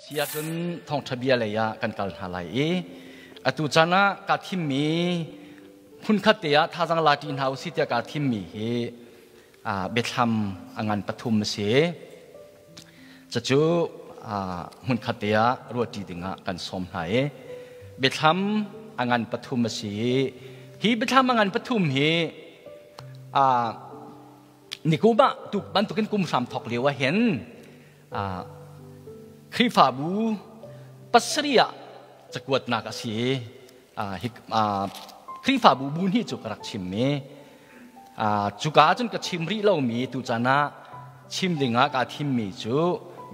Si ahcun thawngṭha bia lei ah kan kal hna lai i atu caan ah kaa thimmi hmunkhat te ah thazaang la ṭi hna usih tiah kaa thimmi hi biathlam a ngan pathum a si. Cucu hmunkhat te ah ruahṭi dingah kan sawm hna i biathlam a ngan pathum a si i hi biathlam a ngan pathum hi nikum ah tuk bantukin kum hram thawk lio ah hin Khrihfabu pasarih ah cakuatnak a si i Khrihfabu bu hnih cu ka rak chimmi cuka ahcun ka chim rih lomi tuchan ah chim dingah kaa thimmi cu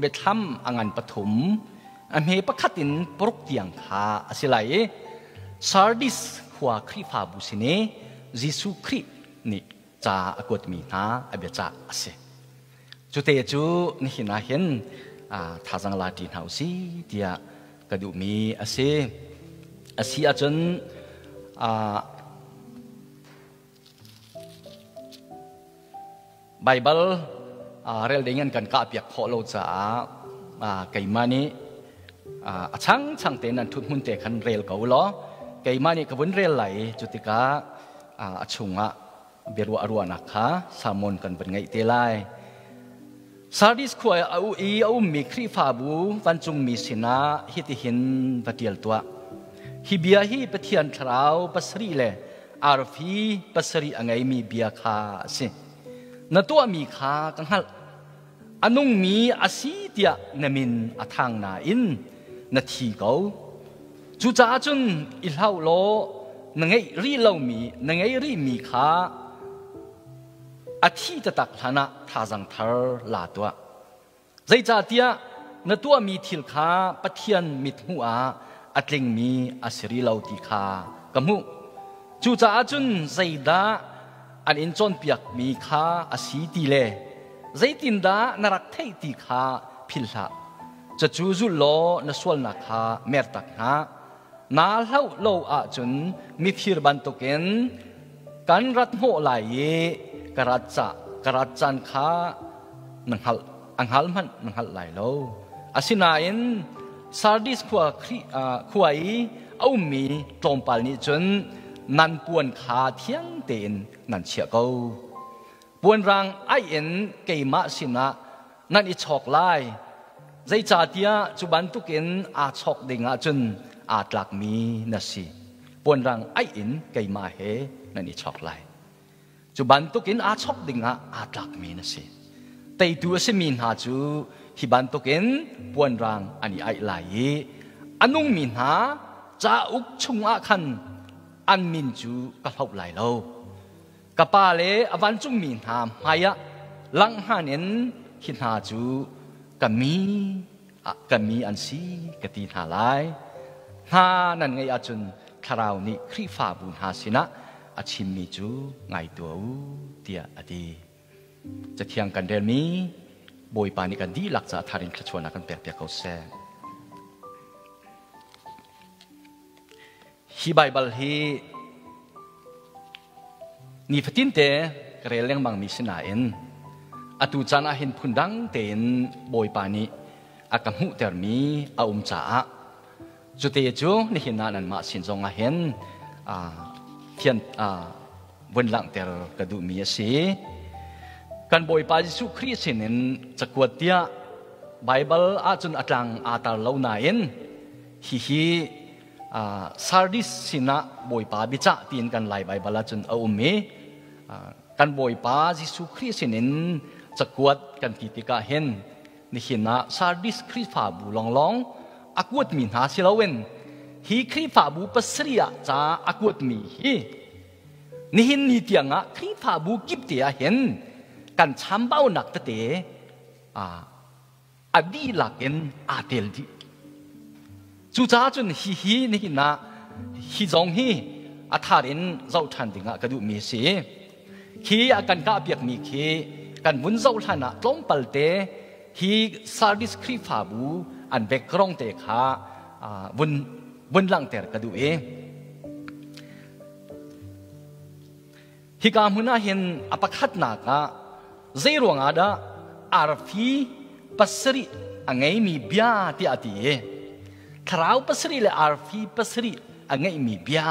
biathlam a ngan pathum a hme pakhat in paruk tiang kha a si lai i Sardis khua Khrihfabu sin i Jesuh Khrih nih ca a kuatmi hna a biacah a si. Cute cu nihin ah hin thazang la ṭi hna usih tiah ka duhmi a si. A si ahcun Baibal rel ding in kan kahpiak khawh lo caah keimah nih a changchang tein nan ṭhut hmun te khan rel ko law keimah nih ka vun rel lai i cu tikah a chungah biaruah ruahnak kha sermon kan vun ngeih te lai. Sardis khua i a ummi Khrihfabu vancungmi sinah hitihin va ṭial tuah. Hi bia hi Pathian thlarau pasarih le arfi pasarih a ngeimi bia kha a si. Na tuahmi kha ka hngalh. A nungmi a si tiah na min a thang nain na thi ko. Cucaah cun i hlau law na ngeih rih lomi na ngeih rihmi kha a thi taktak hlanah thazang thar la tuah. Zeicahtiah na tuahmi thil kha Pathian mithmuh ah a tlingmi a si rih lo ti kha ka hmuh. Cucaah cun zeidah an in cawnpiakmi kha a si ti le zeitindah na rak theih ti kha philh hlah. Cucu zul law na sualnak kha mertak hna. Naa hlauh lo ahcun mifir bantukin kan rat hnawh lai i ka rat ca ka rat caan kha na hngalh a hngal hmanh na hngalh lai lo. Asinain Sardis khua khua i a ummi tlawmpal nih cun nan puan kha thiang tein nan chiah ko. Puanrang aih in keimah sinah nan i chawk lai. Zeicahtiah cu bantukin aa chawk ding ahcun aa tlakmi na si. Puanrang aih in keimah he nan i chawk lai. Cu bantukin aa chawk ding ah aa tlakmi na si. Teitu a simi hna cu hi bantukin puanrang an i aih lai i a nungmi hna cauk chungah khan an min cu ka hloh lai lo. Ka pa le a vancungmi hna hmaiah langhhngan in hi hna cu ka mi ka mi an si ka ti hna lai. Hna nan ngeih ahcun Thlarau nih Khrihfabu hna sinah a chimmi cu ngai tuah u tiah a ti. Cathiang kan relmi Bawipa nih kan dihlak caah thar in thluachuahnak kan pekpiak ko seh. Hi Baibal hi nifatin te ka rel lengmangmi si nain atu caan ah hin phundang tein Bawipa nih a ka hmuhtermi a um caah cute cu nihin ah nanmah sin zong ah hin thian vun langhter ka duhmi a si. Kan Bawipa Jesuh Khrih sinin cakuat tiah Baibal ahcun a tlang aa tar lo nain hihi Sardis sinah Bawipa biacah tiin kan Lai Baibal ahcun a um i kan Bawipa Jesuh Khrih sinin cakuat kan ti tikah hin nihin ah Sardis Khrihfabu lawnglawng a kuatmi hna si loin hi Khrihfabu pasarih ah ca a kuatmi hi nihin ni tiangah Khrihfabu kip te ah hin kan chambaunak tete a dihlak in aa tel dih. Cucaah cun hihi nihin ah hi zong hi a thar in zoh ṭhan dingah ka duhmi a si. Khi a kan kahpiakmi khi kan vun zoh hlan ah tlawmpal te hi Sardis Khrihfabu an background te kha vun vun langhter ka duh i Hika hmun ah hin a pakhatnak ah zei ruangah dah arfi pasarih A ngeimi bia tiah a ti i thlarau pasarih le arfi pasarih a ngeihmi bia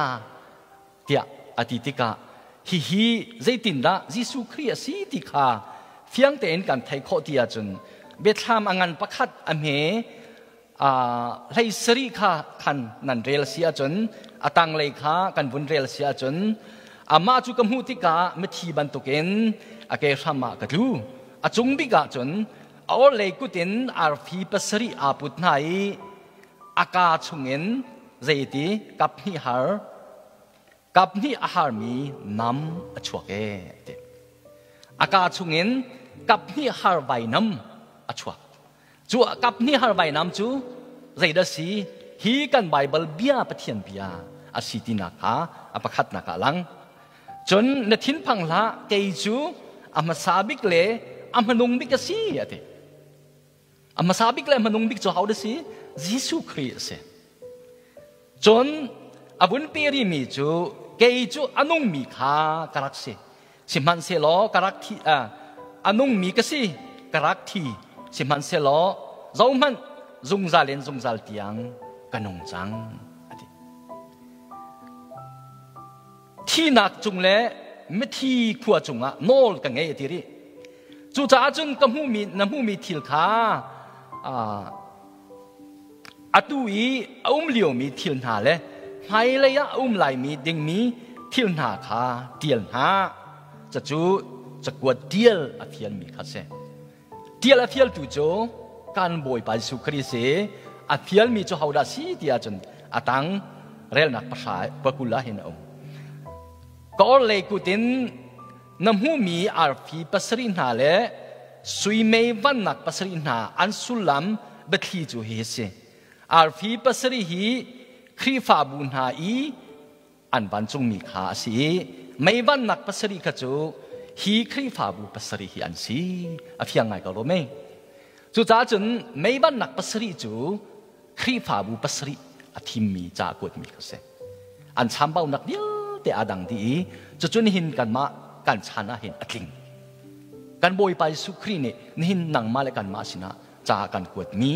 tiah a ti tikah hihi zeitindah Jesuh Khrih a si ti kha fiang tein kan theih khawh ti ahcun biathlam a ngan pakhat a hme hlei sarih kha khan nan rel si ahcun a tanglei kha kan vun rel si ahcun amah cu ka hmuh tikah mithi bantukin a ke hram ah ka tlu. A cung bik ahcun a orhlei kut in arfi pasarih aa put hna i a kaa chungin zeiti kap hnih har kap hnih a harmi nam a chuak e ti. A kaa chungin kap hnih har vainam a chuak. Cu kap hnih har vainam cu zeidah si? Hi kan Baibal bia, Pathian bia a si tinak kha a pakhatnak ah lang. Cun na thinphang hlah, kei cu a hmasa bik le a hmanung bik a si a ti. A hmasa bik le a hmanung bik cu ho dah si? Jesuh Khrih a si. Cun a vun pe rimi cu kei cu a nungmi kha ka rak si. Sihmanhsehlaw ka rak thi a nungmi ka si, ka rak thi. Sihmanhsehlaw zohhmanh, zungzal in zungzal tiang ka nung cang a ti. Thinak cung le mithi khua cungah nawl ka ngei a ti rih. Cucaah cun ka hmuhmi na hmuhmi thil kha atu i a um liomi thil hna le hmailei ah a um laimi dingmi thil hna kha ṭial hna. Cacu cakuat ṭial a fialmi kha si. Ṭial a fialtu cu kan Bawipa Jesuh Khrih si. A fialmi cu hodah si ti ahcun a tang relnak pahra pakul ah hin a um. Ka orhlei kut in na hmuhmi arfi pasarih hna le sui mei vannak pasarih hna an sullam biathli cu hihi si. Arfi pasarih hi Khrihfabu hna i an vancungmi kha a si i mei vannak pasarih kha cu hi Khrihfabu pasarih hi an si. A fiang ngai ko lo mei? Cucaah cun mei vannak pasarih cu Khrihfabu pasarih a thimmi ca a kuatmi kha si. An chambaunak vialte aa dang dih i cucu nihin kanmah kan chan ah hin a tling. Kan Bawipa Jesuh Khrih nih nihin nangmah le kanmah sinah ca a kan kuatmi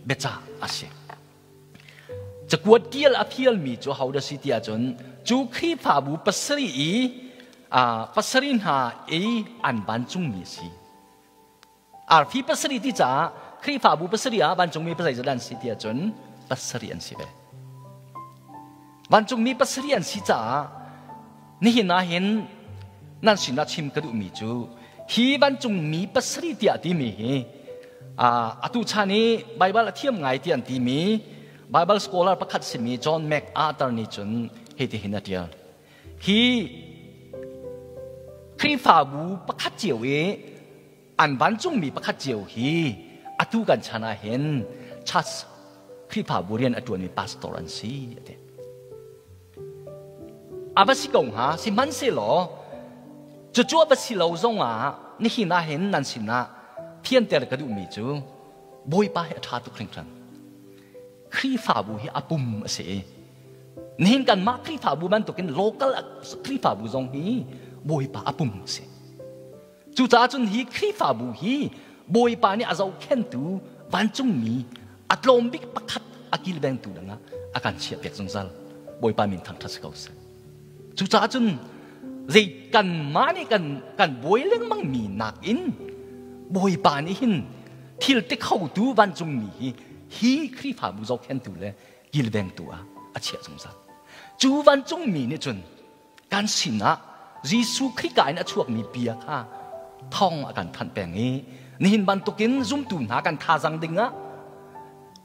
biacah a si. Cakuat tial a fialmi cu hodah si ti ahcun cu Khrihfabu pasarih i pasarih hna i an vancungmi a si. Arfi pasarih ti caah Khrihfabu pasarih ah vancungmi pasarih an si ti ahcun pasarih an si ve. Vancungmi pasarih an si caah nihin ah hin nan sinah chim ka duhmi cu hi vancungmi pasarih tiah timi hi atu chan i Baibal a thiam ngai ti an timi Bible scholar pakhat simi John MacArthur nih cun hitihin a ṭial. Hi Khrihfabu pakhat cio i an vancungmi pakhat cio hi atu kan chan ah hin church Khrihfabu rian a ṭuanmi pastor an si a ti. A va si ko hnga, sihmanhsehlaw cucu a va si lo zongah nihin ah hin nan sinah thianter ka duhmi cu Bawipa hi a ṭha tuk hringhran. Khrihfabu hi a pum a si i nihin kanmah Khrihfabu bantukin local Khrihfabu zong hi Bawipa a pum a si. Cucaah cun hi Khrihfabu hi Bawipa nih a zohkhentu vancungmi a tlawm bik pakhat a kilvengtu dangah a kan chiahpiak zungzal. Bawipa min thangṭhat si ko seh. Cucaah cun zei kanmah nih kan kan buai lengmang mi nakin Bawipa nih hin thil ti khotu vancungmi hi hi Khrihfabu zohkhentu le kilvengtu ah a chiah zungzal. Cu vancungmi nih cun kan sinah Jesuh Khrih ka in a chuakmi bia kha thawng a kan thanh peng i nihin bantukin zumtu hna kan thazang dingah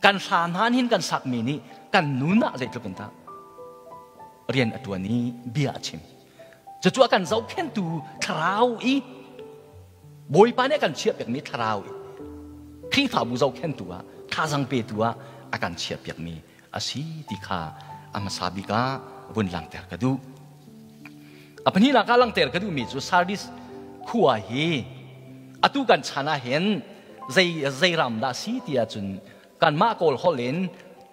kan hla hna hin kan sakmi nih kan nun ah zeitluk in dah rian a ṭuan i bia a chim. Cucu a kan zohkhentu thlarau i Bawipa nih a kan chiahpiakmi thlarau i Khrihfabu zohkhentu ah thazang petu ah a kan chiahpiakmi a si ti kha a hmasa bik ah vun langhter ka duh. A pahnihnak ah langhter ka duhmi cu Sardis khua hi atu kan chan ah hin zei zei ram dah si ti ahcun kanmah Kawl holh in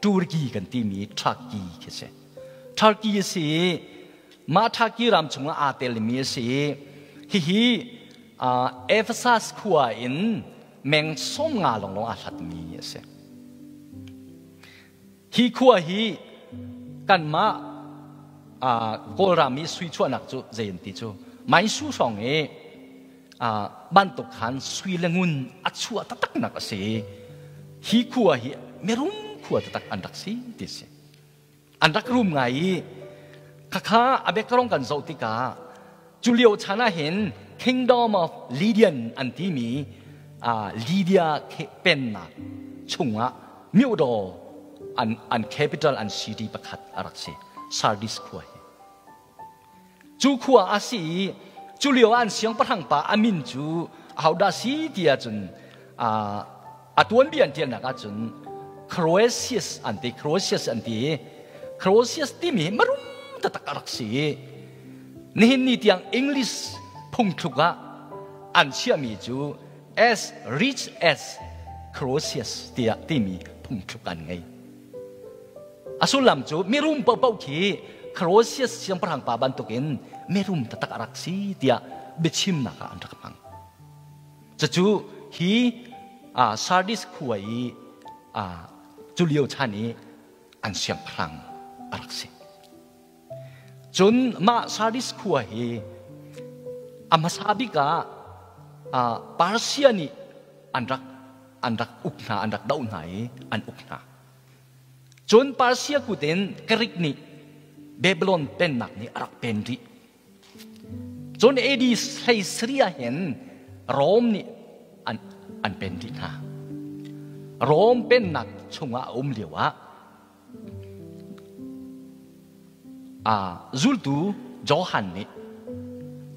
Turkey kan timi Turkey khi si. Turkey a si i mah Turkey ram chungah aa telmi a si i hihi Ephesus khua in Meng 50 lawnglawng aa hlatmi a si. Hi khua hi kanmah Kawlram i sui chuahnak cu zei an ti cu Maisu hrawng i bantuk khan sui le ngun a chuah taktaknak a si. Hi khua hi mirum khua taktak an rak si ti si. An rak rum ngai i khakha a background kan zoh tikah cu lio chan ah hin Kingdom of Lydian an timi Lydia pennak chungah myodaw an capital an city pakhat a rak si Sardis khua hi. Cu khua a si i cu lio ah an siangpahrang pa a min cu ahodah si ti ahcun a tuanbia an ṭialnak ahcun Croesus an ti Croesus an ti i Croesus timi hi marum taktak a rak si i nihin ni tiang English phungthluk ah an chiahmi cu as rich as Croesus tiah timi phungthluk an ngei. A sullam cu mirum paohpaoh khi Croesus siangpahrang pa bantukin mirum taktak a rak si tiah biachimnak ah an rak hmang. Cucu hi Sardis khua i cu lio chan i an siangpahrang a rak si. Cun mah Sardis khua hi a hmasa bik ah Persia nih an rak an rak uk hna, an rak doh hna i an uk hna. Cun Persia kut in Greek nih Babylon pennak nih a rak pen rih. Cun AD 13 ah hin Rome nih an pen rih hna. Rome pennak chungah a um lio ah zultu Johan nih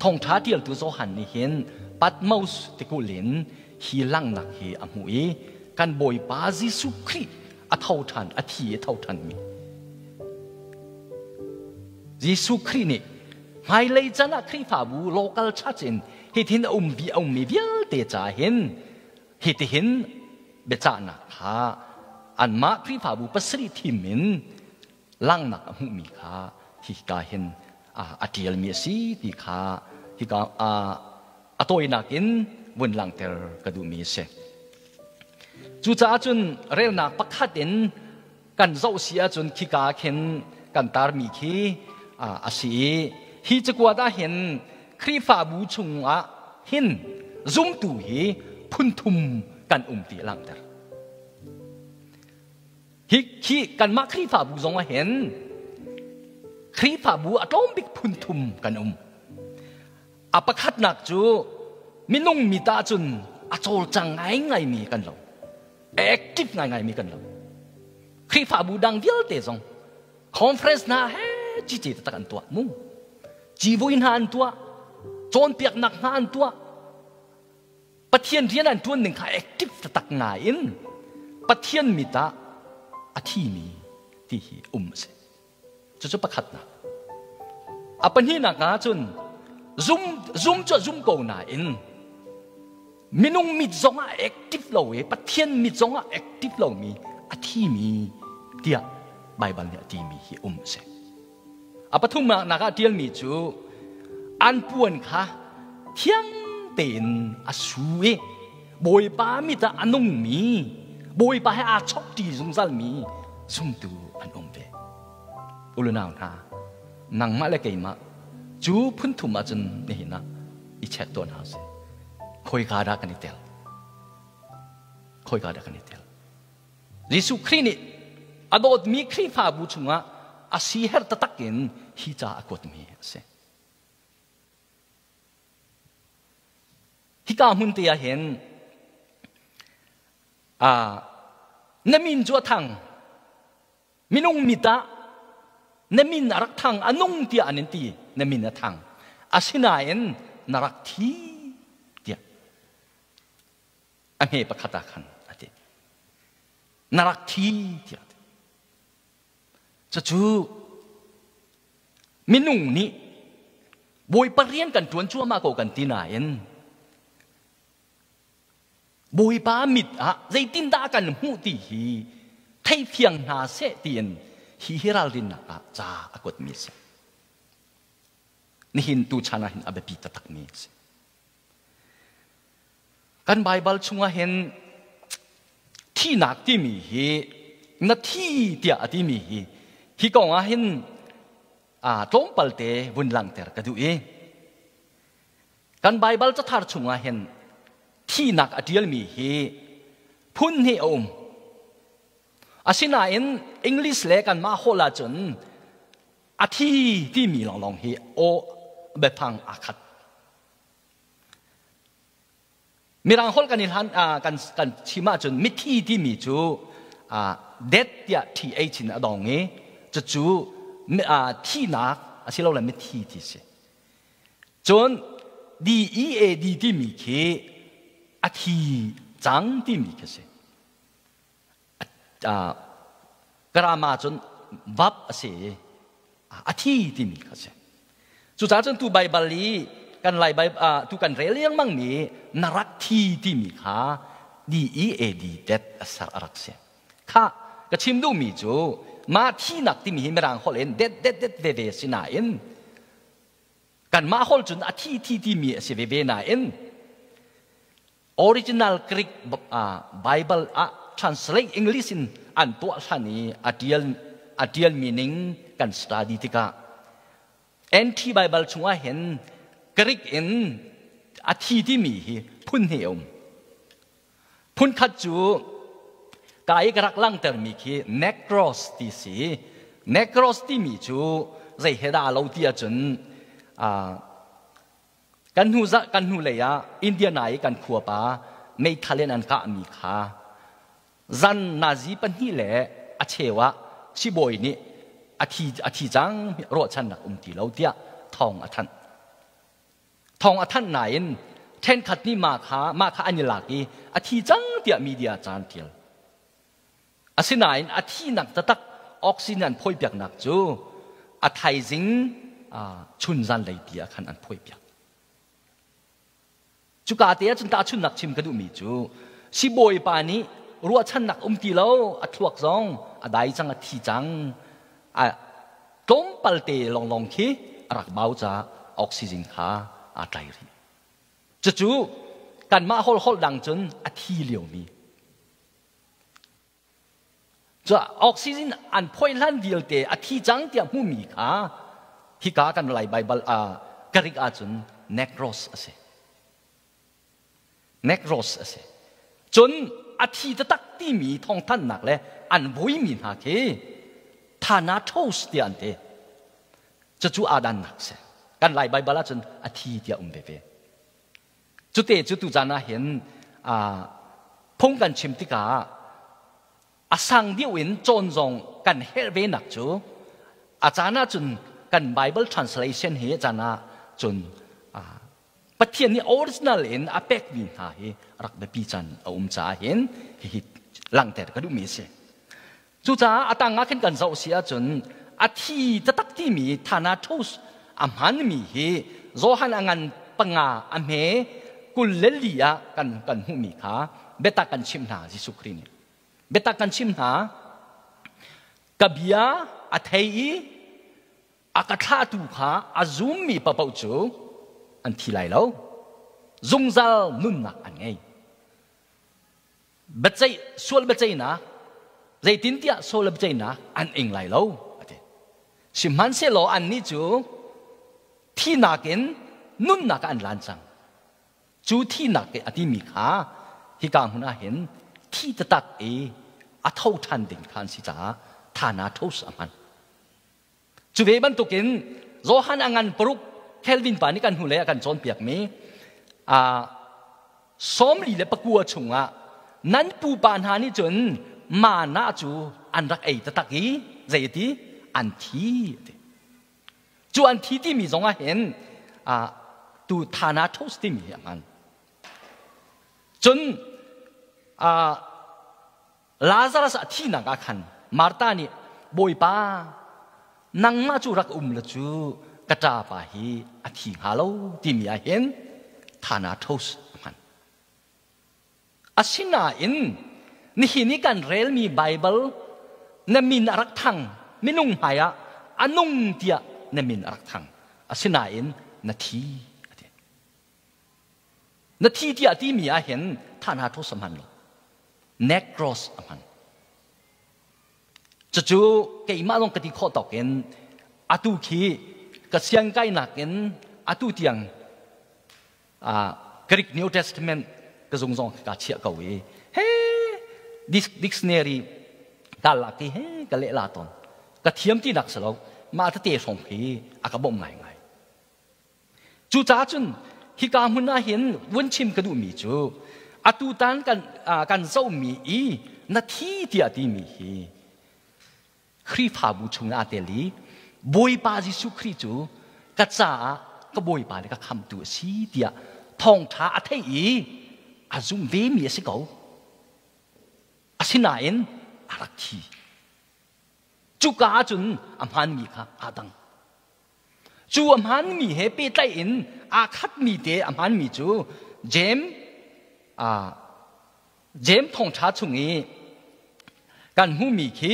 thawngṭha ṭialtu Johan nih hin Patmos tikulh in hi langhnak hi a hmuh i kan Bawipa Jesuh Khrih a tho ṭhan a thi a tho ṭhanmi Jesuh Khrih nih hmailei can ah Khrihfabu local church in hithin a um vi a ummi vialte ca hin hitihin biacahnak kha anmah Khrihfabu pasarih thim in langhnak a hmuhmi kha hika hin a ṭialmi a si ti kha hika a tawinak in vun langhter ka duhmi a si. Cucaah cun relnak pakhat in kan zoh si ahcun khika khin kan tarmi khi a si i hi cakuat ah hin Khrihfabu chungah hin zumtu hi phunthum kan um ti a langhter. Hi khi kanmah Khrihfabu zong ah hin Khrihfabu a tlawm bik phunthum kan um. A pakhatnak cu minung mi ta cun a cawlcang ngaingaimi kan lo. Active ngaingaimi kan lo. Khrihfabu dang vialte zong conference hna he cici taktak an tuah mu. Civui hna an tuah. Cawnpiaknak hna an tuah. Pathian rian an ṭuan ning kha active taktak nain Pathian mit ah a thimi ti hi um a si. Cucu pakhatnak. A pahnihnak ah cun zum zum cu a zum ko nain minung mit zongah active lo i Pathian mit zongah active lomi a thimi tiah Baibal nih a timi hi um a si. A pathumnak ah ṭialmi cu an puan kha thiang tein a su i Bawipa mit ah a nungmi Bawipa he aa chokṭi zungzalmi zumtu an um ve. Ulunau hna, nangmah le keimah cu phunthum ahcun nihin ah i check tuah hna usih. Khoika dah kan i tel? Khoika dah kan i tel? Jesuh Khrih nih a dawtmi Khrihfabu chungah a siher taktak in hi ca a kuatmi a si. Hika hmun te ah hin na min cu a thang minung mit ah na min a rak thang a nung tiah an in ti na min a thang asinain na rak thi tiah a hme pakhat ah khan a ti na rak thi tiah a ti cucu minung nih Bawipa rian kan ṭuan cuahmah ko kan ti nain Bawipa mit ah zeitindah kan hmuh ti hi theifiang hna seh tiin hi hi ralrinnak ah ca a kuatmi a si. Nihin tu chan ah hin a biapi taktakmi a si. Kan Baibal chungah hin thihnak timi hi na thi tiah a timi hi hi kong ah hin tlawmpal te vun langhter ka duh i kan Baibal cathar chungah hin thihnak a ṭialmi hi phun hnih a um. Asinain English le kanmah holh ahcun a thi timi lawnglawng hi aw biafang aa khat. Mirang holh kan i hlan kan kan chim ahcun mithi timi cu death tiah th in a dong i cucu thihnak asilole mithi ti si. Cun DEAD timi khi a thi cang timi khi si. Karama cun vap a si i a thi timi kha si. Cucaah cun tu Baibal i kan Lai tu kan rel lengmang mi na rak thi timi kha D-E-A-D det a ser a rak si. Kha ka chim duhmi cu mah thinak timi hi mirang holh in det det det veve si nain kanmah holh cun a thi thi timi a si veve nain Original Greek Bible ah translate English in an tuah hlan i a tial a tial meaning kan study tikah NT Bible chungah hin Greek in a thi timi hi phun hnih a um. Phun khat cu ka i ka rak langhtermi khi necros ti si. Necros timi cu zei he dah lo ti ahcun Kan hnu kan hnu lei ah Indiana i kan khuapa meithal in an kahmi kha zan nazi pahnih le a cheu ah sibawi nih a thi cang ruahchannak um ti lo tiah thawng a thanh. Thawng a thanh nain ṭhenkhat nih mah kha an i lak i a thi cang tiah media caan ṭial. Asinain a thihnak taktak oxygen an phawipiaknak cu a thaizing chun zanlei ti ah khan an phawipiak. Cuka te ah cun tahchunhnak chim ka duhmi cu sibawi pa nih ruahchannak um ti lo, a thluak zong a dai cang, a thi cang, a tlawmpal te lawnglawng khi a rak bau caah oxygen kha aa tlai rih. Cucu kanmah holh holh dang cun a thi liomi Oxygen an phoih hlan vialte a thi cang tiah hmuhmi kha hika kan Lai Baibal Greek ahcun nekros a si. Nekros a si. Cun a thi taktak timi thawngthanhnak le an vuimi hna khi thanatos tiah an ti. Cucu aa dannak a si. Kan Lai Baibal ahcun a thi tiah um veve. Cute cu tucaan ah hin phung kan chim tikah a sang deuh in cawn zong kan herh ve nak cu a caan ah cun kan Bible translation hi a caan ah cun Pathian nih original in a pekmi hna hi rak biapi caan a um caah hin hihi langhter ka duhmi a si. Cucaah a tang ah khin kan zoh si ahcun a thi taktak timi Thanatos a hmanmi hi Johan a ngan panga a hme 24 ah kan hmuhmi kha biatak kan chimh hna Jesuh Khrih nih. Biatak kan chim hna ka bia a thei i a ka thlahtu kha a zummi paoh cu an thi lai lo. Zungzal nunnak an ngei. Biaceih sual biaceihnak zeitintiah sual biaceihnak an ing lai lo a ti. Sihmanhsehlaw annih cu thinak in nunnak ah an lan cang. Cu thinak i a timi kha hika hmun ah hin thi taktak i a tho ṭhan ding kha an si caah thanatos a hman. Cu ve bantukin Johan a ngan paruk Calvin pa nih kan hnulei a kan cawnpiakmi 49 chungah nan pupa hna nih cun mana cu an rak ei taktak i zei ti an thi ti. Cu an thi timi zong ah hin tu thanatos timi hi a hman. Cun Lazarus a thihnak ah khan Martha nih Bawipa nangmah cu rak um la cu ka ṭapa hi a thi hnga lo timi ah hin Thanatos a hman. Asinain nihin i kan relmi Baibal na min a rak thang minung hmaiah a nung tiah na min a rak thang asinain na thi a ti. Na thi tiah timi ah hin thanatos a hman lo. Nekros a hman. Cucu keimah zong ka ti khawh tawk in atu khi ka siang kainak in atu tiang Greek New Testament ka zung zong ka chiah ko i he dictionary ka lak i he ka leh la tawn. Ka thiam ti nak si lo. Mah tete hrawng khi a ka bawmh ngaingai. Cucaah cun hika hmun ah hin vun chim ka duhmi cu atutan kan kan zohmi i na thi tiah timi hi Khrihfabu chung ah aa tel i Bawipa Jesuh Khrih cu ka caah ka Bawipa le ka khamtu a si tiah thawngṭha a theih i a zum vemi a si ko. Asinain a rak thi. Cuka ahcun a hmaanmi kha aa dang. Cu a hmaanmi he pehtlaih in aa khatmi te a hmaanmi cu Jeim Jeim thawngṭha chung i kan hmuhmi khi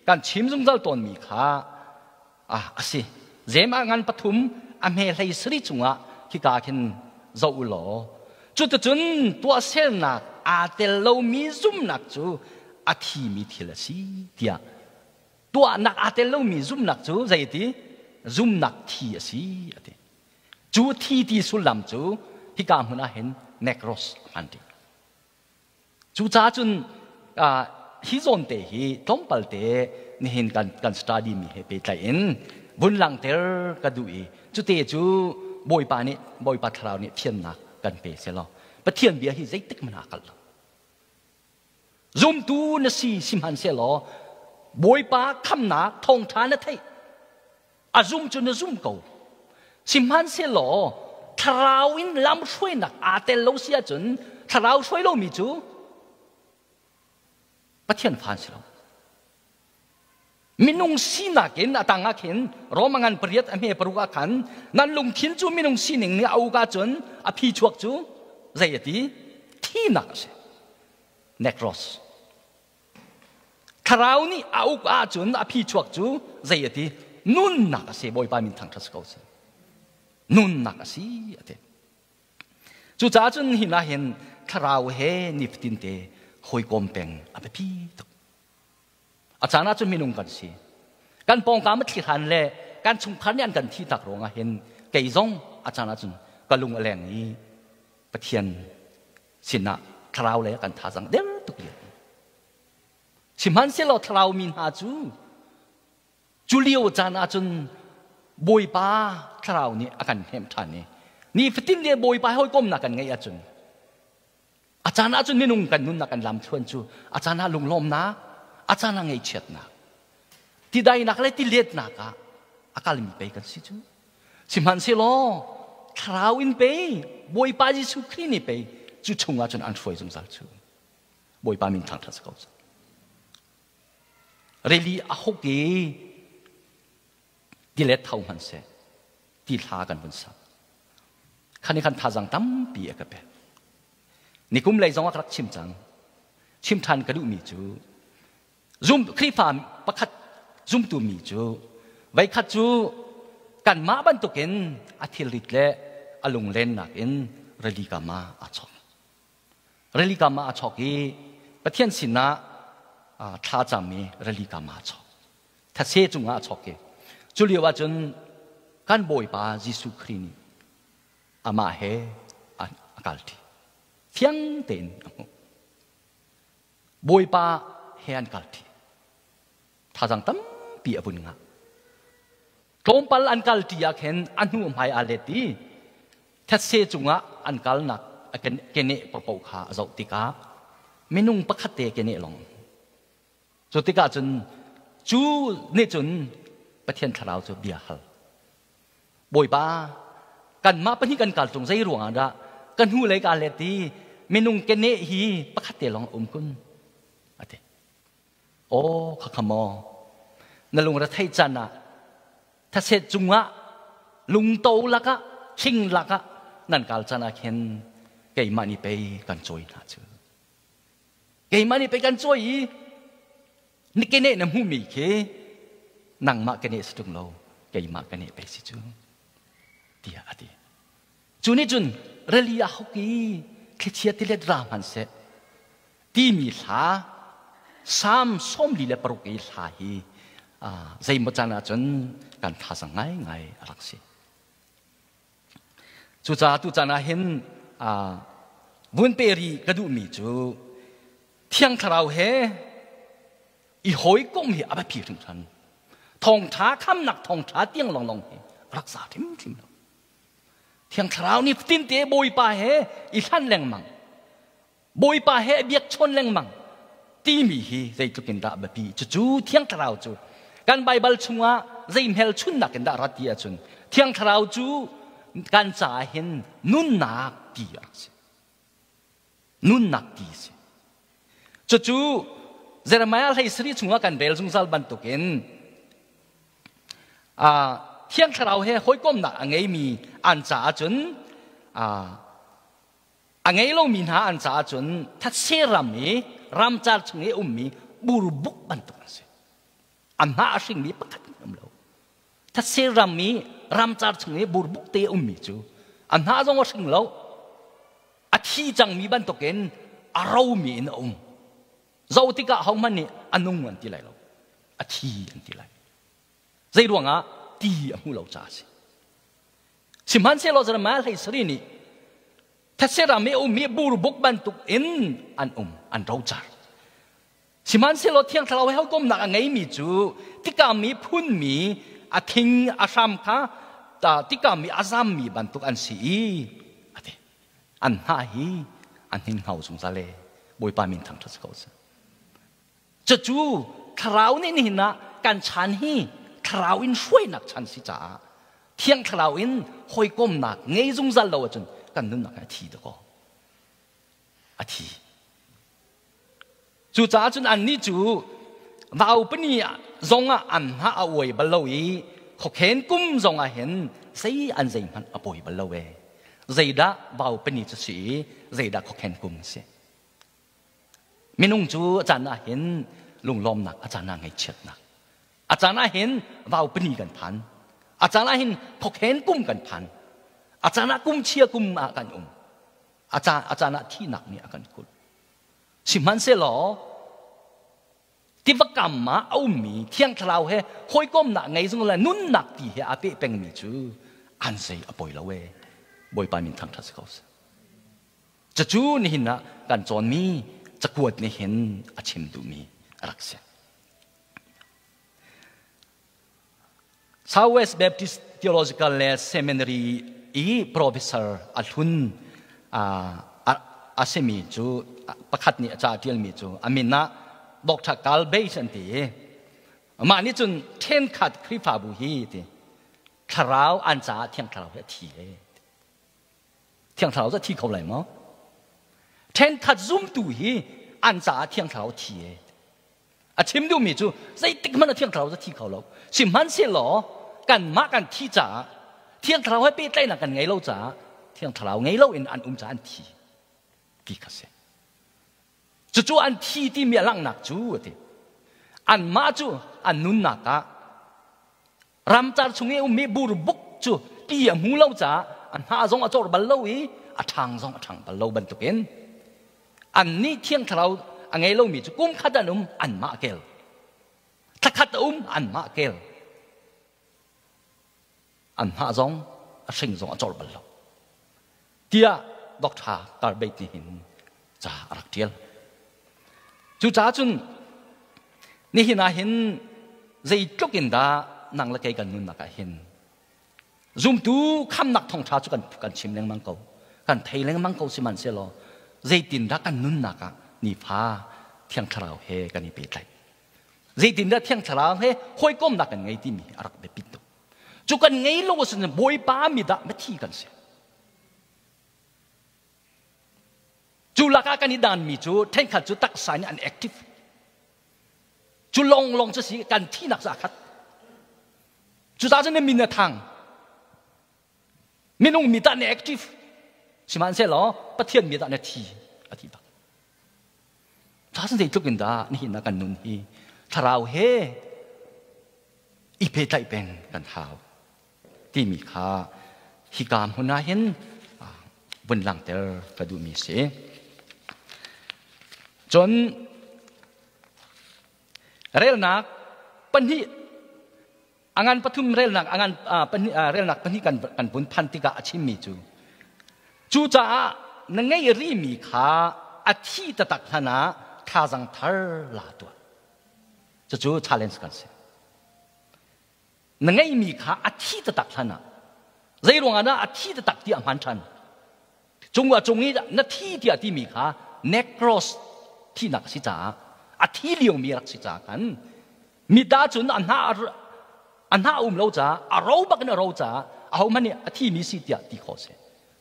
kan chim zungzal tawnmi kha a si. Jeim ah ngan pathum a hme hlei sarih chungah khika khin zoh u law cuticun tuahsernak aa tel lomi zumnak cu a thimi thil a si tiah tuahnak aa tel lomi zumnak cu zei ti zumnak thi a si a ti. Cu thi ti sullam cu hika hmun ah hin nekros an ti. Cucaah cun hi zawn te hi tlawmpal te nihin kan kan study mi he pehtlaih in vun langhter ka duh i cute cu Bawipa nih Bawipa thlarau nih thiannak kan pe selaw Pathian bia hi zeitik hmanh ah kal lo. Zumtu na si sihmanhsehlaw Bawipa khamnak thawngṭha na theih. A zum cu na zum ko. Sihmanhsehlaw thlarau in lamhruainak aa tel lo si ahcun thlarau hruai lomi cu Pathian fa an si lo. Minung sinak in a tang ah khin Roma ngan pariat a hme paruk ah khan nan lungthin cu minung sining nih a uk ahcun a phi chuak cu zei a ti? Thinak a si. Nekros. Thlarau nih a uk ahcun a phi chuak cu zei a ti? Nunnak a si. Bawipa min thangṭhat si ko seh. Nunnak a si a ti. Cucaah cun hin ah hin thlarau he nifatin te hawikom peng a biapi tuk. A caan ah cun minung kan si. Kan pawngkam a thli hlan le kan chungkhar nih an kan thi tak ruangah hin kei zong a caan ah cun ka lung a leng i Pathian sinah thlarau le kan thazang der tuk lio. Sihmanhsehlaw thlarau mi hna cu cu lio caan ah cun Bawipa thlarau nih a kan hnemh ṭhan i nifatin le Bawipa hawikomnak kan ngeih ahcun A caan ahcun minung kan nunnak kan lamthluan cu a caan ah lunglawmnak, a caan ah ngaihchiatnak, tidainak le tiletnak ah a kalmi pei kan si cu. Sihmanhsehlaw thlarau in pei Bawipa Jesuh Khrih nih pei cu chungah cun an hruai zungzal cu. Bawipa min thangṭhat si ko seh. Rili a huk i tilet tho hmanh seh ti hla kan vun sak. Khan i khan thazang tampi a ka pek. Nikum lei zong ah ka rak chim cang. Chim ṭhan ka duhmi cu zum Khrihfa pakhat zumtu mi cu veikhat cu kanmah bantukin a thilrit le a lunglennak in rili kam ah aa chawk. Rili kam ah aa chawk i Pathian sinah thla cam i rili kam ah aa chawk. Thase cungah a chawk i cu lio ah cun kan Bawipa Jesuh Khrih nih amah he a kalṭi. Fiang tein a hmuh. Bawipa he an kalṭi. Thazang tampi a vun ngah. Tlawmpal an kalṭi ah khin a hnu hmai aa let i thetse cungah an kalnak a keneh paoh kha a zoh tikah minung pakhat te keneh lawng. Cu tikah cun cu nih cun Pathian thlarau cu bia hal. Bawipa, kanmah pahnih kan kal tung zei ruangah dah ka hnu lei kaa let i minung keneh hi pakhat te lawng a um kun? A ti. Aw, khakha maw, na lungre theih caan ah thaset cungah lungto lakah hling lakah nan kal caan ah khin keimah nih pei kan cawi hna cu. Keimah nih pei kan cawi i ni keneh na hmuhmi khi nangmah keneh si ṭung lo keimah keneh pei si cu tiah a ti. Cu nih cun rili ah hoki thlichia tilet ra hmanhseh timi hla Salm 46 i hla hi zeimaw caan ahcun kan thazang ngaingai a rak si. Cucaah tu caan ah hin vun pe rih ka duhmi cu Thiang Thlarau he i hawikom hi a biapi hringhran. Thawngṭha khamnak thawngṭha tiang lawnglawng hi a rak za hrimhrim lo. Thiang Thlarau nih tinte Bawipa he i hlan lengmang, Bawipa he biakchawn lengmang timi hi zeitluk in dah biapi. Cucu Thiang Thlarau cu kan Baibal chungah zei hmelchunnak in dah rat ti ahcun Thiang Thlarau cu kan caah hin nunnak ti a rak si. Nunnak ti a si. Cucu Jeremiah hlei sarih chungah kan rel zungzal bantukin Thiang Thlarau he hawikomnak a ngeimi an caah cun a ngei lomi hna an caah cun thatse ram i ramcar chung i ummi burbuk bantuk an si. An hna a hringmi pakhat um lo. Thatse ram i ramcar chung i burbuk te ummi cu an hna zong a hring lo. A thi cangmi bantukin a romi in a um. Zoh tikah hohmanh nih a nung an ti lai lo. A thi an ti lai. Zei ruangah ti a hmu lo caah a si. Sihmanhsehlaw Jeremiah hlei sarih nih thetse ram i a ummi burbuk bantuk in an um, an rocar. Sihmanhsehlaw Thiang Thlarau he hawikomnak a ngeimi cu tikam i phunmi a thing a hram kha tikam i a zammi bantuk an si i a ti. An hnah hi an hninghno zungzal e. Bawipa min thangṭhat si ko seh. Cucu thlarau nih nihin ah kan chan hi thlarau in hruainak chan si caah thiang thlarau in hawikomnak ngei zungzal lo ahcun kan nunnak hi a thi dakaw. A thi. Cucaah cun annih cu vaupani zongah an hnah a uai bal lo i khokhen kum zongah hin zei an zeihmanh a pawi bal lo ee. Zeidah vaupani cu si i zeidah khokhen kum a si. Minung cu a caan ah hin lunglawmnak, a caan ah ngaihchiatnak. A caan ah hin vaupani kan phan. A caan ah hin khokhen kum kan phan. A caan ah kum chia kum ah kan um. A caan ah thihnak nih a kan kulh. Sihmanhsehlaw tiva kam ah a ummi Thiang Thlarau he hawikomnak ngei zung le nunnak ti he aa peh pengmi cu an zei a poi lo ee. Bawipa min thangṭhat si ko seh. Cucu nihin ah kan cawnmi cakuat nih hin a chim duhmi a rak si. Southwest Baptist Theological le Seminary i professor a hlun a simi cu pakhat nih a ca ṭialmi cu a min ah Dr. Carl Bates an ti i mah nih cun ṭhenkhat Khrihfabu hi ti thlarau an caah Thiang Thlarau hi a thi e. Thiang Thlarau cu a thi kho lai maw? Ṭhenkhat zumtu hi an caah Thiang Thlarau thi e. A chim duhmi cu zeitik hmanh ah Thiang Thlarau cu thi kho lo. Sihmanhsehlaw kanmah kan thi caah Thiang Thlarau he pehtlaihnak kan ngei lo caah Thiang Thlarau ngei loin an um caah an thi ti kha si. Cucu an thi timi a langhnak cu a ti. Anmah cu an nunnak ah ramcar chung i ummi burbuk cu ti a hmu lo caah a hnah zong a cawr bal lo i a ṭhang zong a ṭhang bal lo bantukin annih Thiang Thlarau a ngei lomi cu kum khat an um anmah kel thla khat a um anmah kel an hnah zong a hring zong a cawr bal lo tiah Dr. Karbeit nih hin ca a rak ṭial. Cucaah cun nihin ah hin zeitluk in dah nang le kei kan nunnak ah hin zumtu khamnak thawngṭha cu kan chim lengmang ko kan thei lengmang ko sihmanhsehlaw zeitindah kan nunnak ah nifa Thiang Thlarau he kan i pehtlaih zeitindah Thiang Thlarau he hawikomnak kan ngei timi a rak biapit tuk cu kan ngei lo ahcun Bawipa mi dah mithi kan si Cu lakah kan i danmi cu ṭhenkhat cu taksa in an active. Cu longlong cu si kan thihnak cu a khat. Cucaah cun min a thang. Minung mi tah na active. Sihmanhsehlaw Pathian mi tah na thi a ti bak. Ca cun zeitluk in dah nihin ah kan nun hi thlarau he i pehtlaih peng kan hau. Timi kha hika hmun ah hin vun langter ka duhmi si. Cun relnak pahnih angan pathum relnak angan pahnih relnak pahnih kan kan vun phan tikah a chimmi cu cucaah na ngei rimi kha a thi tatak hlan ah thazang thar la tuah. Cucu challenge kan si. Na ngeihmi kha a thi taktak hlan ah zei ruangah dah a thi taktak tiah hman ṭhan? Cung ah cung i na thi tiah timi kha necros thinak a si caah a thi liomi rak si caah khan mit ahcun a hna a hna um lo caah a ro bak in a ro caah ahohmanh nih a thimi si tiah ti khawh si.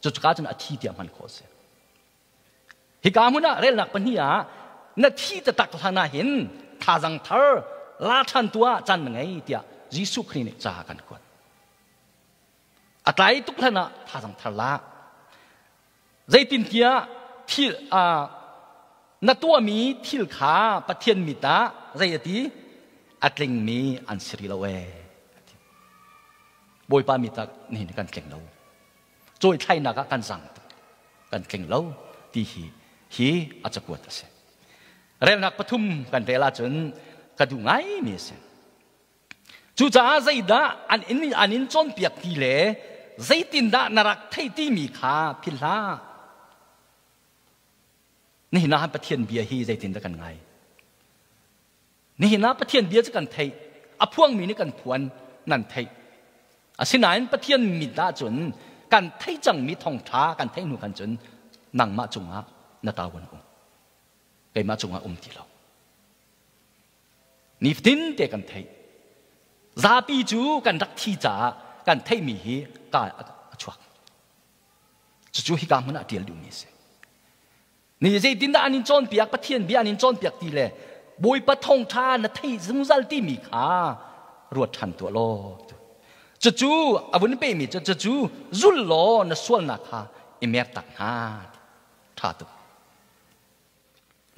Cuka cun a thi tiah hman khawh si. Hika hmun ah relnak pahnih ah na thi taktak hlan ah hin thazang thar la ṭhan tuah caan na ngei tiah Jesuh Khrih nih ca kan kuat. A tlai tuk hlan ah thazang thar la. Zeitintiah thil na tuahmi thil kha Pathian mit ah zei a ti? A tlingmi an si rih lo ee. Bawipa mit ah nihin kan tling lo. Cawithlainak ah kan zang tuk kan tling lo ti hi hi a cakuat a si. Relnak pathum kan rel ahcun ka duh ngaimi a si. Cucaah zeidah an in an in cawnpiak ti le zeitindah na rak theih timi kha philh hlah. Nihin ah Pathian bia hi zeitindah kan ngai? Nihin ah Pathian bia cu kan theih, a phuangmi nih kan phuan, nan theih. Asinain Pathian mit ahcun kan theih cangmi thawngṭha kan theih hnu khan cun nangmah cungah na tauan um. Keimah cungah um ti lo. Nifatin te kan theih. Zapi cu kan rak thi caah kan theihmi hi ka a chuak. Cucu hika hmun ah ṭial duhmi a si. Ni zeitindah an in cawnpiak, Pathian bia an in cawnpiak ti le Bawipa thawngṭha na thei zungzal timi kha ruat ṭhan tuah law. Cucu a vun pemi cu cucu zul law na sualnak kha i mer tak hna. Ṭha tuk.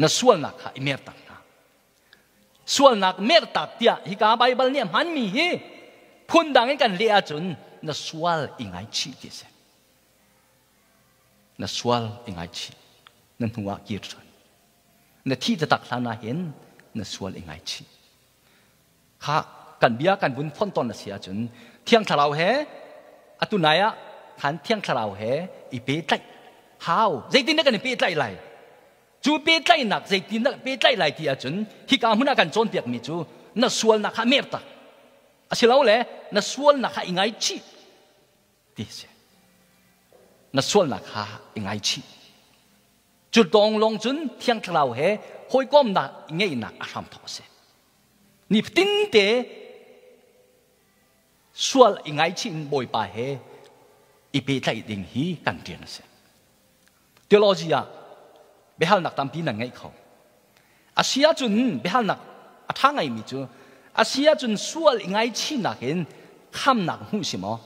Na sualnak kha i mer tak hna. Sualnak mertak tiah hika Baibal nih a hmanmi hi phundang in kan leh ahcun na sual i ngaichih ti a si. Na sual i ngaichih. Na hnu ah kir ṭhan. Na thih taktak hlan ah hin na sual i ngaichih. Kha kan bia kan vun fonh tawn a si ahcun Thiang Thlarau he atu nai ah khan Thiang Thlarau he i pehtlaih hau. Zeitin dah kan i pehtlaih lai? Cu pehtlaihnak zeitin dah pehtlaih lai ti ahcun hika hmun ah kan cawnpiakmi cu na sualnak kha mertak. Asilole na sualnak kha i ngaichih ti si. Na sualnak kha i ngaichih. Cu tawng lawng cun Thiang Thlarau he hawikomnak ngeihnak a hram thawk a si. Nifatin te sual i ngaichih in Bawipa he i pehtlaih ding hi kan rian a si. Theology ah biahalnak tampi nan ngeih kho. A si ahcun biahalnak a ṭha ngaimi cu a si ahcun sual i ngaichihnak in khamnak hmuh si maw?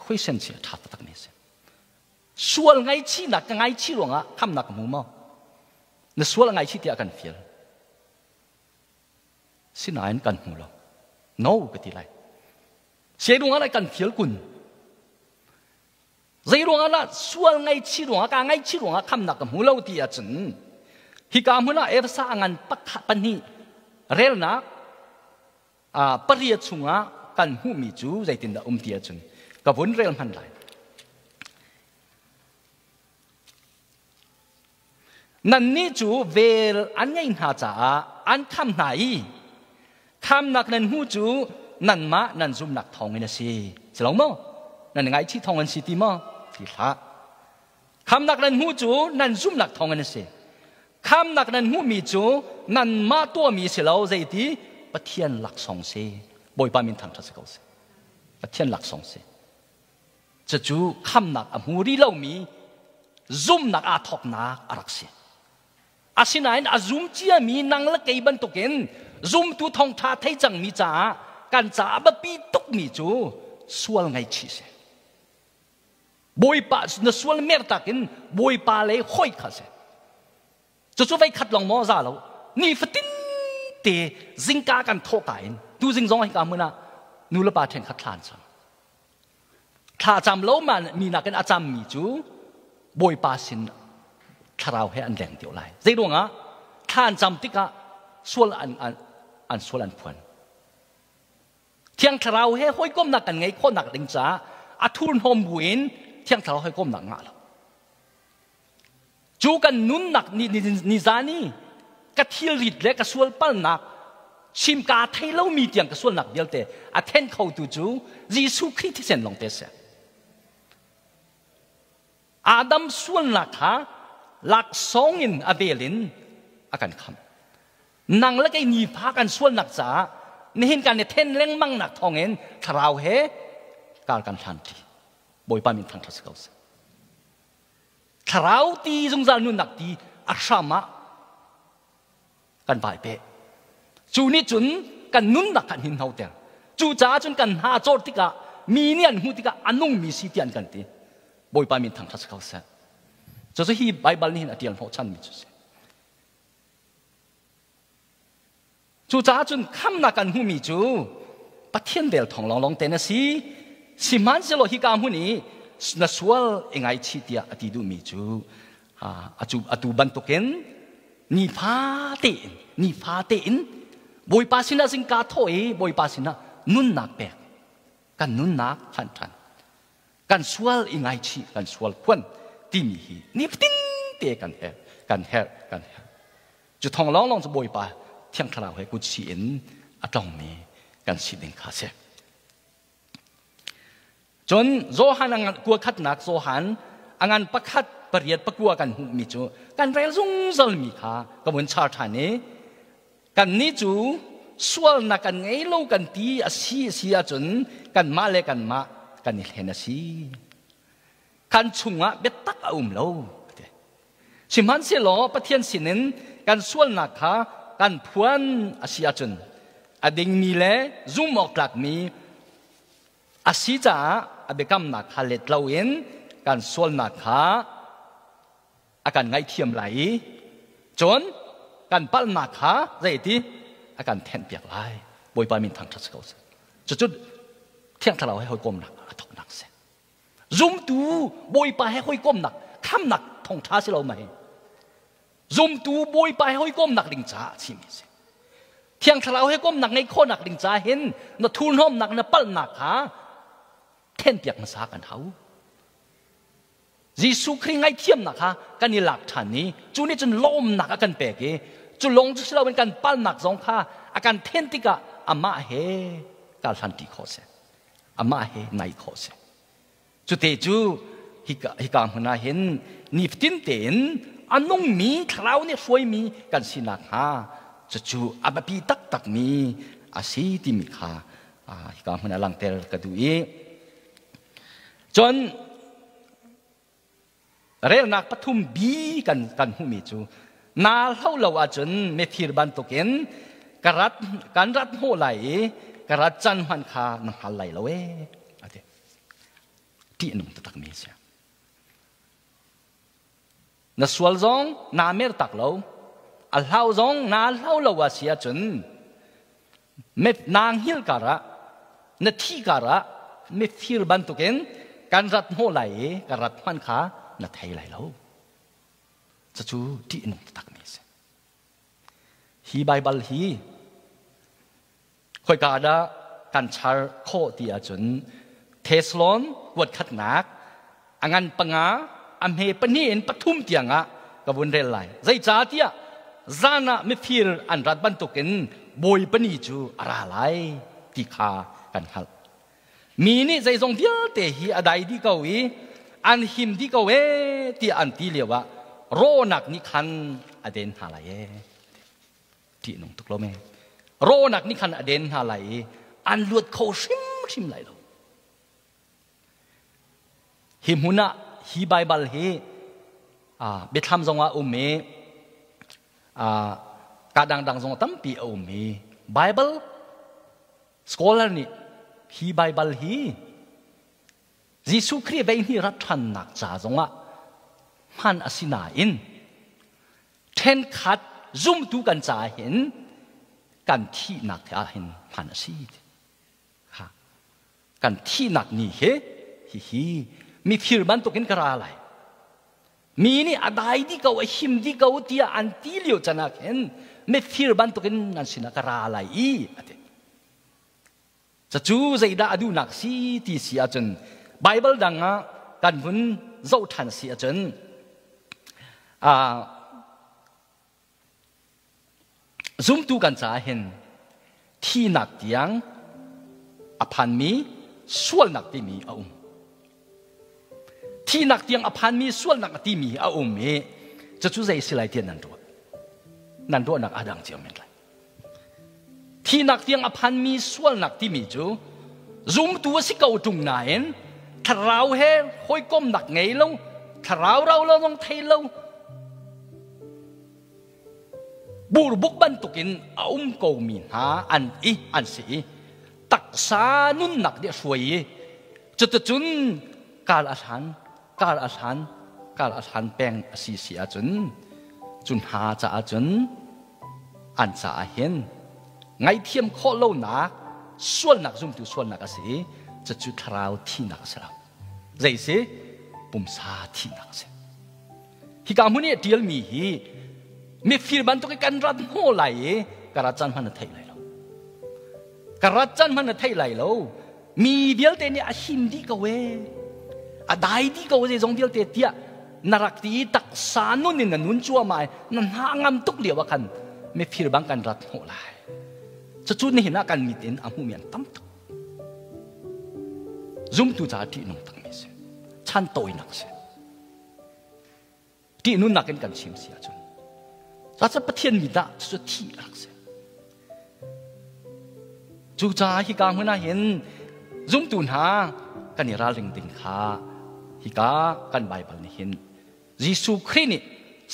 Question si a ṭha taktakmi a si. Sual ngaichihnak ka ngaichih ruangah khamnak ka hmu maw? Na sual a ngaichih tiah kan fial. Sinain kan hmu lo. No ka ti lai. Zei ruangah dah kan fial kun? Zei ruangah dah sual ngaihchih ruangah ka ngaihchih ruangah khamnak ka hmu lo ti ahcun hika hmun ah Efesa a ngan pakhat pahnih relnak pariat chungah kan hmuhmi cu zeitindah um ti ahcun ka vun rel hman lai. Nannih cu vel an ngei hna caah an kham hna i khamnak nan hmuh cu nanmah nan zumhnak thawngin a si. Si lo maw? Nan ngaihchih thawng an si ti maw? Ti hlah. Khamnak nan hmuh cu nan zumhnak thawngin a si. Khamnak nan hmuhmi cu nanmah tuahmi si lo, zeiti Pathian laksawng si. Bawipa min thangṭhat si ko seh. Pathian laksawng si. Cucu khamnak a hmu rih lomi zumnak aa thawknak a rak si. Asinain a zum ciami nang le kei bantukin zumtu thawngṭha thei cangmi caah kan caah biapi tukmi cu sual ngaihchih si. Bawipa na sual mertak in Bawipa lei hoi kha si. Cucu vei khat lawng maw za lo. Nifatin te zingka kan thawhka in tu zing zong hika hmun ah nu le pa ṭhenkhat thla an cam. Thla cam lo mi nakin a cammi cu Bawipa sin thlarau he an leng deuh lai. Zei ruangah thla an cam tikah sual an, an, an sual an phuan. Thiang Thlarau he hawikomnak kan ngeih khawhnak ding caah a thurhnawm buin Thiang Thlarau hawikomnak ngah lo. Cu kan nunnak ni, ni, ni zan i ka thilrit le ka sual palnak chim ka thei lomi tiang ka sualnak vialte a then khotu cu Jesuh Khrih thisen lawng te si. Adam sualnak kha laksawng in a vel in a kan khamh. Nang le kei nifa kan sualnak caah nihin kan i then lengmang nak thawngin thlarau he kar kan hlan ti. Bawipa min thangṭhat si ko seh. Thlarau ti zungzal nunnak ti a hram ah kan vai pe. Cu nih cun kan nunnak kan hin hno ter. Cu caah cun kan hna cawr tikah mi nih an hmuh tikah a nungmi si ti an kan ti. Bawipa min thangṭhat si ko seh. Cucu hi Baibal nih hin a ṭial hnawhchanmi cu si. Cucaah cun khamnak kan hmuhmi cu Pathian vel thawng lawnglawng te na si. Sihmanhsehlaw hika hmun i na sual i ngaichih tiah a ti duhmi cu atu bantukin nifa tein nifa tein Bawipa sinah zingka thawh i Bawipa sinah nunnak pek kan nunnak hlan ṭhan kan sual i ngaichih kan sual phuan timi hi nifatin te kan herh kan herh kan herh. Cu thong lawnglawng cu Bawipa Thiang Thlarau he kut si in a tlongmi kan si ding kha a si. Cun Johan a ngan kua khatnak Johan a ngan pakhat pariat pakua kan hmuhmi cu kan rel zungzalmi kha ka vun char ṭhan i kannih cu sualnak kan ngei lo kan ti a si a si ahcun kanmah le kanmah kan i hlen a si. Kan chungah biatak a um lo. Sihmanhsehlaw Pathian sinin kan sualnak kha kan phuan a si ahcun a dingmi le zumh awk tlakmi a si caah a biakamnak kha let loin kan sualnak kha a kan ngaihthiam lai i cun kan palhnak kha zeiti a kan thenhpiak lai. Bawipa min thangṭhat si ko seh. Cucu Thiang Thlarau he hawikomnak a thawknak a si. Zumtu Bawipa he hawikomnak khamnak thawngṭha si lo mei. Zumtu Bawipa he hawikomnak ding caah a chimmi a si. Thiang Thlarau he komnak ngeih khawhnak ding caah hin na thurhnawmnak na palhnak kha thenpiak hmasa kan hau. Jesuh Khrih ngaihthiamnak kha kan i lak ṭhan i cu nih cun lawmnak a kan pek i cu lawng cu si loin kan palhnak zong kha a kan then tikah amah he kal hlanṭi khawh a si. Amah he naih khawh a si. Cute cu hika hmun ah hin nifatin tein a nungmi thlarau nih hruaimi kan si nakhnga cucu a biapi taktakmi a si timi kha hika hmun ah langhter ka duh i cun relnak pathum bi kan kan hmuhmi cu naa hlo lo ahcun mithir bantukin ka rat kan rat hnawh lai i ka rat can hmanh kha na hngal lai lo ee a ti. Ṭih a nung taktakmi a si. Na sual zong naa mer tak lo, a hlau zong naa hlau lo a si ahcun naa hngilh karah na thi karah mifir bantukin kan rat hnawh lai i ka rat hmanh kha na thei lai lo. Cucu ṭih a nung taktakmi a si. Hi Baibal hi khoika dah kan char khawh ti ahcun Thessalon kuat khatnak a ngan panga a hme pahnih in pathum tiangah ka vun rel lai. Zeicahtiah zan ah mifir an rat bantukin Bawipa ni cu a ra lai ti kha kan hngalh. Mi nih zeizong vialte hi a dai dih ko i an him dih ko ee tiah an ti lioah rawhnak nih khan a den hna lai ee. Ṭih nung tuk lo me. Rawhnak nih khan a den hna lai i an luat kho hrimhrim lai lo. Hi hmun ah hi Baibal hi biathlam zong ah um i ka dangdang zong tampi a um i Bible scholar nih hi Baibal hi Jesuh Khrih vei hnih rat ṭhannak ca zongah hman a si nain ṭhenkhat zumtu kan caah hin kan thihnak ah hin hman a si. Kan thihnak ni hi Hihi mifir bantukin ka ra lai. Mi nih a dai dih ko, a him dih ko tiah an ti lio can ah khin mifir bantukin nan sinah ka ra lai i a ti. Cucu zeidah a duhnak si ti si ahcun Baibal dang ah kan hun zoh ṭhan si ahcun Zumtu kan caah hin thihnak tiang a phanmi sualnak timi a um. Thihnak tiang a phanmi sualnak a timi a um i cucu zei si lai tiah nan ruah. Nan ruahnak aa dang cio men lai. Thihnak tiang a phanmi sualnak timi cu zumtu a si ko ṭung nain thlarau he hawikomnak ngei lo, thlarau rau lo zong thei lo, burbuk bantukin a um komi hna an i an si i taksa nunnak nih a hruai i cuticun kal a hlan kal a hlan kal a hlan peng a si si ahcun cu hna caah cun an caah hin ngaihthiam khawh lonak sualnak zumtu sualnak a si i cucu thlarau thihnak a si lo zei si pumsa thihnak a si. Hika hmun i a ṭialmi hi mifir bantuk i kan rat hnawh lai i ka rat caan hmanh na theih lai lo. Ka rat caan hmanh na theih lai lo. Mi vialte nih a him dih ko ee. A dai dih ko zeizong vialte tiah na rak ti i taksa nun in na nun cuahmah i na hna ngam tuk lio ah khan mifir bang kan rat hnawh lai. Cucu nihin ah kan mit in a hmumi an tam tuk. Zumtu caah ṭihnung takmi a si. Chan tawinak a si. Ṭihnunnak in kan chim si ahcun cucaah Pathian mi dah cucu thih a rak si. Cucaah hika hmun ah hin zumtu hna kan i ralring ding kha hika kan Baibal nih hin Jesuh Khrih nih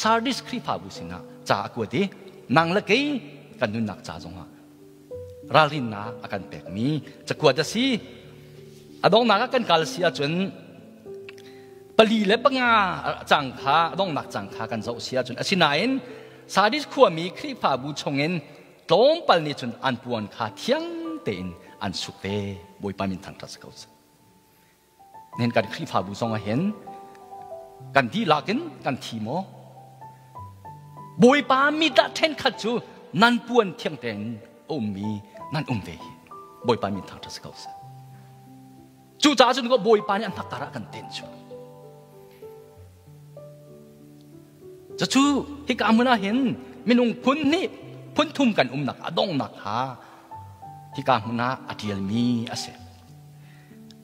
Sardis Khrihfabu sinah ca a kuat i nang le kei kan nunnak ca zongah ralrinnak a kan pekmi cakuat a si. A donghnak ah kan kal si ahcun 4 le 5 cang kha a donghnak cang kha kan zoh si ahcun asinain Sardis khuami Khrihfabu chungin tlawmpal nih cun an puan kha thiang tein an suk ve. Bawipa min thangṭhat si ko seh. Nihin kan Khrihfabu zong ah hin kan dihlak in kan thi maw? Bawipa mi dah ṭhenkhat cu nan puan thiang tein a ummi nan um ve hi. Bawipa min thangṭhat si ko seh. Cucaah cun Bawipa nih an hnakkar ah kan ten cu. Cucu hika hmun ah hin minung phun hnih phun thum kan umnak a donghnak kha hika hmun ah a ṭialmi a si.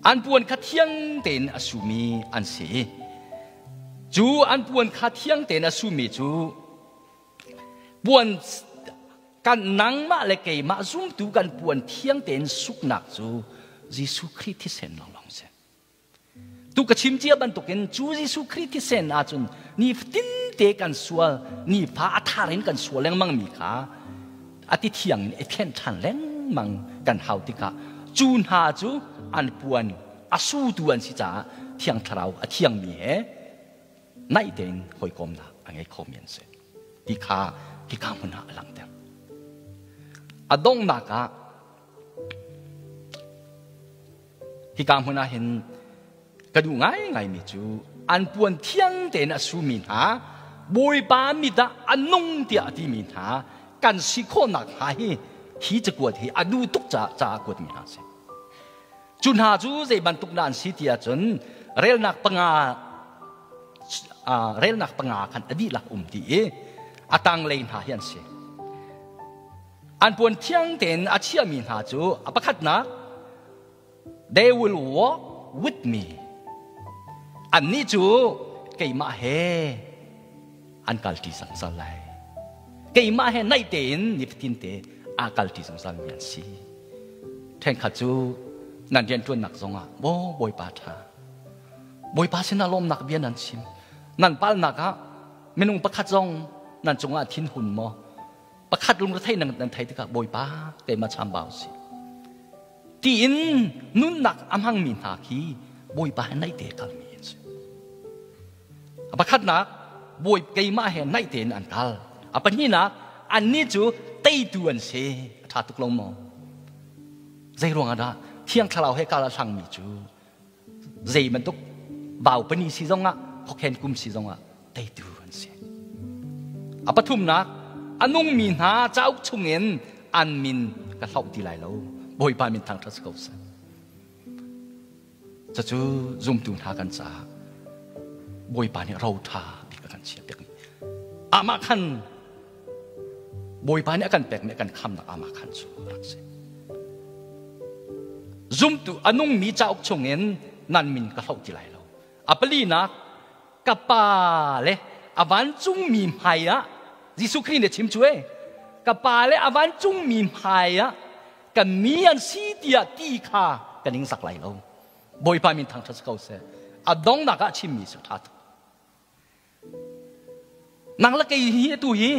An puan kha thiang tein a sumi an si. Cu an puan kha thiang tein a sumi cu puan kan nangmah le keimah zumtu kan puan thiang tein suknak cu Jesuh Khrih thisen lawnglawng si. Tu ka chim cia bantukin cu Jesuh Khrih thisen ahcun nifatin te kan sual, nifa a thar in kan sual lengmang mi kha a ti thiang in i thianh ṭhan lengmang kan hau tikah cu hna cu an puan a sutu an si caah Thiang Thlarau a thiangmi he naih tein hawikomnak a ngei khomi an si ti kha hika hmun ah a langhter. A donghnak ah Hika hmun ah hin ka duh ngaingaimi cu an puan thiang tein a sumi hna Bawipa mit ah a nung tiah a timi hna kan si khawhnak hnga hi hi cakuat hi a duh tuk caah kuatmi hna a si. Cu hna cu zei bantuk dah an si ti ahcun relnak panga relnak panga khan a dihlak um ti i a tanglei hna hi an si. An puan thiang tein a chiahmi hna cu a pakhatnak they will walk with me. Annih cu keimah he an kalṭi zungzal lai. Keimah he naih tein nifatin te aa kalṭi zungzalmi an si. Ṭhenkhat cu nan rianṭuannak zongah maw Bawipa ṭha. Bawipa sinah lawmnak bia nan chim. Nan palnak ah minung pakhat zong nan cungah thinhun maw? Pakhat lungrethei nan nan thei tikah Bawipa keimah chambau si tiin nunnak a hmangmi hna khi Bawipa he naih te kalmi an si. A pakhatnak Bawi keimah he naih tein an kal. A pahnihnak annih cu teitu an si. A ṭha tuk lo maw? Zei ruangah dah Thiang Thlarau he kal a hlangmi cu Zei bantuk bau pani si zongah khokhen kum si zongah teitu an si. A pathumnak, a nungmi hna cauk chungin an min ka hloh ti lai lo. Bawipa min thangṭhat si ko seh. Cucu zumtu hna kan caah Bawipa nih ro ṭha bik a kan chiahpiakmi. Amah khan Bawipa nih a kan pekmi a kan khamnak amah khan cu a rak si. Zumtu a nungmi cauk chungin nan min ka hloh ti lai lo. A palinak, ka pa le a vancungmi hmai ah Jesuh Khrih nih a chim cu e ka pa le a vancungmi hmai ah kan mi an si tiah ti kha kan ing sak lai lo. Bawipa min thangṭhat si ko seh. A donghnak ah chimmi cu ṭha tuk. Nang le kei hi atu hi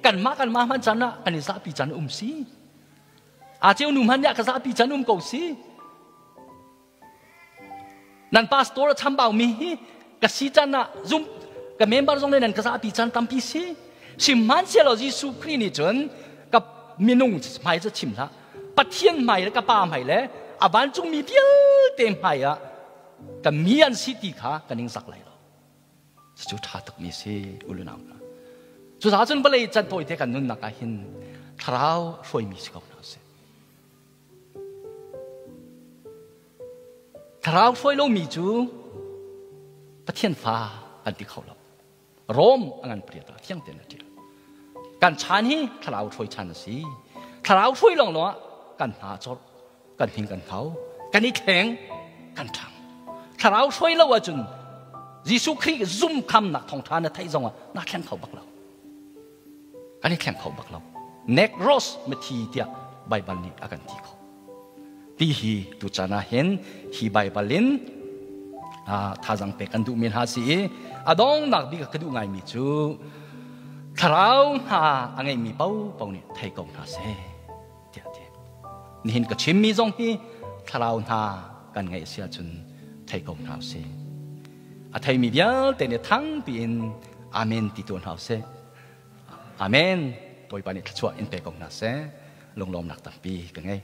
kanmah kanmah hman can ah kan i zahpi can um si. A ceu nu hman nih a ka zahpi can um ko si. Nan pastor a chambau mi hi ka si can ah zum ka member zong le nan ka zahpi can tampi si. Sihmanhsehlaw Jesuh Khrih nih cun ka minung hmai cu chim hlah. Pathian hmai le ka pa hmai le a vancungmi vialte hmai ah ka mi an si ti kha kan ing zak lai lo. Cucu ṭha tukmi si ulunau hna. Cucaah cun vawlei can tawite kan nunnak ah hin thlarau hruaimi si ko hna usih. Thlarau hruai lomi cu Pathian fa kan ti kho lo. Rom a ngan pariat ah thiang tein a ṭial. Kan chan hi thlarau hruai chan a si. Thlarau hruai lawng lawng ah kan hna a cawrh, kan hing kan thau, kan i thleng, kan ṭhang. Thlarau hruai lo ahcun Jesuh Khrih zum khamnak thawngṭha na theih zongah naa thleng kho bak lo. Kan i thleng kho bak lo. Nekros mithi tiah Baibal nih a kan ti kho. Ti hi tuchan ah hin hi Baibal in thazang pek kan duhmi hna si i a dongnak bik ka duh ngaimi cu thlarau hna a ngeimi paohpaoh nih thei ko hna seh tiah ti. Nihin ka chimmi zong hi thlarau hna kan ngeih si ahcun thei ko hna usih. A theimi vialte nih thangpi in amen ti tuah hna usih. Amen. Bawipa nih thluachuah in pe ko hna seh. Lunglawmnak tampi ka ngei.